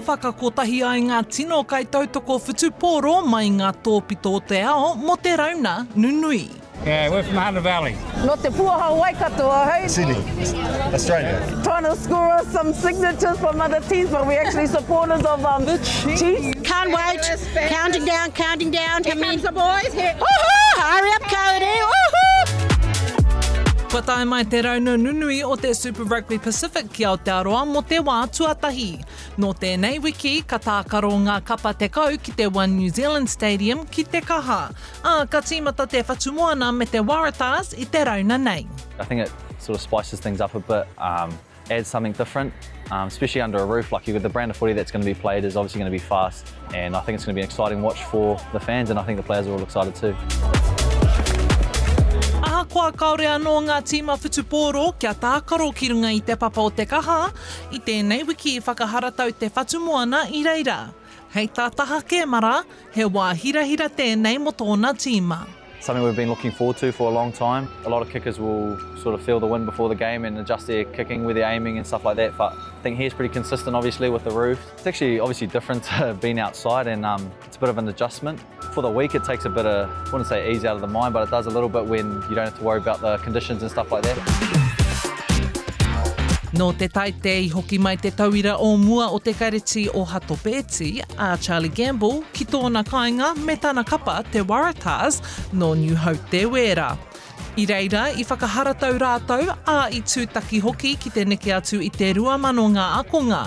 Whakakotahi ai ngā tino kaitautoko whutupōro mai i ngā tōpito o te ao mō te rauna nunui. Yeah, we're from Hunter Valley. Nō Te Puaha o Waikato ahau. Sydney, Australia. Trying to score us some signatures from other teams, but we're actually supporters of um, the Chiefs. Can't wait. Counting down, counting down. Here comes the boys. Here. Woohoo! Hurry up, Cody. Woohoo! Kua tae mai te rauna nunui o te Super Rugby Pacific ki Aotearoa mō te wā tuatahi. Nō tēnei wiki, ka tākaro ngā kapa 10 ki te One New Zealand Stadium ki Te Kaha, ā, ka tīmata te Whatumoana me te Waratahs i te rauna nei. I think it sort of spices things up a bit, um, adds something different, um, especially under a roof. Like you've got the brand of footy that's going to be played is obviously going to be fast, and I think it's going to be an exciting watch for the fans, and I think the players are all excited too. Ahakoa kāore anō ngā tīma whutupōro kia tākaro ki runga i te papa o Te Kaha, i tēnei wiki i whakaharatau te Whatumoana i reira. Hei tā Taha Kēmara, he wā hirahira tēnei mō tōna tīma. Something we've been looking forward to for a long time. A lot of kickers will sort of feel the wind before the game and adjust their kicking, where they're aiming and stuff like that. But I think here's pretty consistent, obviously, with the roof. It's actually obviously different to being outside and um, it's a bit of an adjustment. For the week, it takes a bit of, I wouldn't say ease out of the mind, but it does a little bit when you don't have to worry about the conditions and stuff like that. Nō te Taite i hoki mai te tauira o mua o te kareti o Hato Pēti, a Charlie Gamble, ki tōna kāinga me tana kapa te Waratahs nō Niu Haute Wēra. I reira i whakaharatau rātou, ā, i tūtaki hoki ki te neke atu i te 2,000 ngā akonga.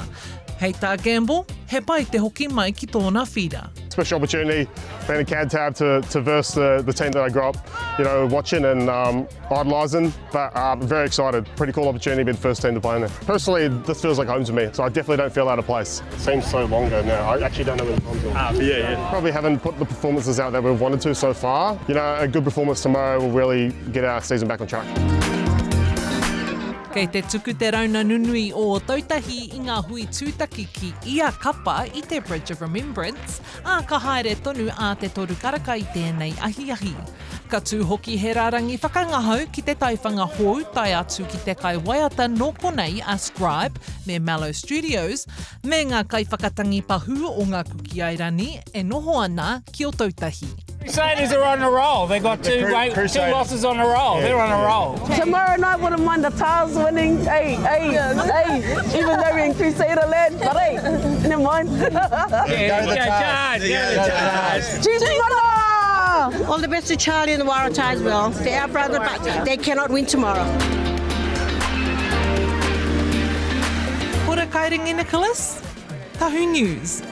Hei tā Gamble, he pai te hoki mai ki tōna whīra. Special opportunity being a Cantab to, to verse the, the team that I grew up, you know, watching and um, idolising. But um, very excited. Pretty cool opportunity to be the first team to play in there. Personally, this feels like home to me, so I definitely don't feel out of place. It seems so long ago now. I actually don't know where the time's gone. Ah, yeah, yeah. Probably haven't put the performances out that we've wanted to so far. You know, a good performance tomorrow will really get our season back on track. Kei te tuku te rauna nunui o Ōtautahi i ngā hui tūtaki ki ia kapa i te Bridge of Remembrance, ā, ka haere tonu ā te toru karaka i tēnei ahiahi. Ka tū hoki he rārangi whakangahau ki te taiwhanga hou tae atu ki te kaiwaiata nō konei a Scribe me Mellow Studios, me ngā kaiwhakatangi pahū o ngā Kuki Airani e noho ana ki Ōtautahi. Crusaders are on a roll. They got two, the great, two losses on a roll. Yeah, They're on a roll. Tomorrow night, wouldn't mind the Tars winning. Hey, hey, hey. Even though we're in Crusader land, but hey, never mind. Yeah, go the Tars. Go the Tars. Chiefs mana! All the best to Charlie and the Waratahs as well. They are brother, but they cannot win tomorrow. Kora Kairangi Nicholas, Tahu News.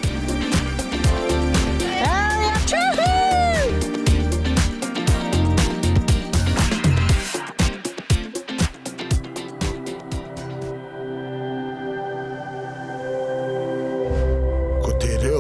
Ko te reo.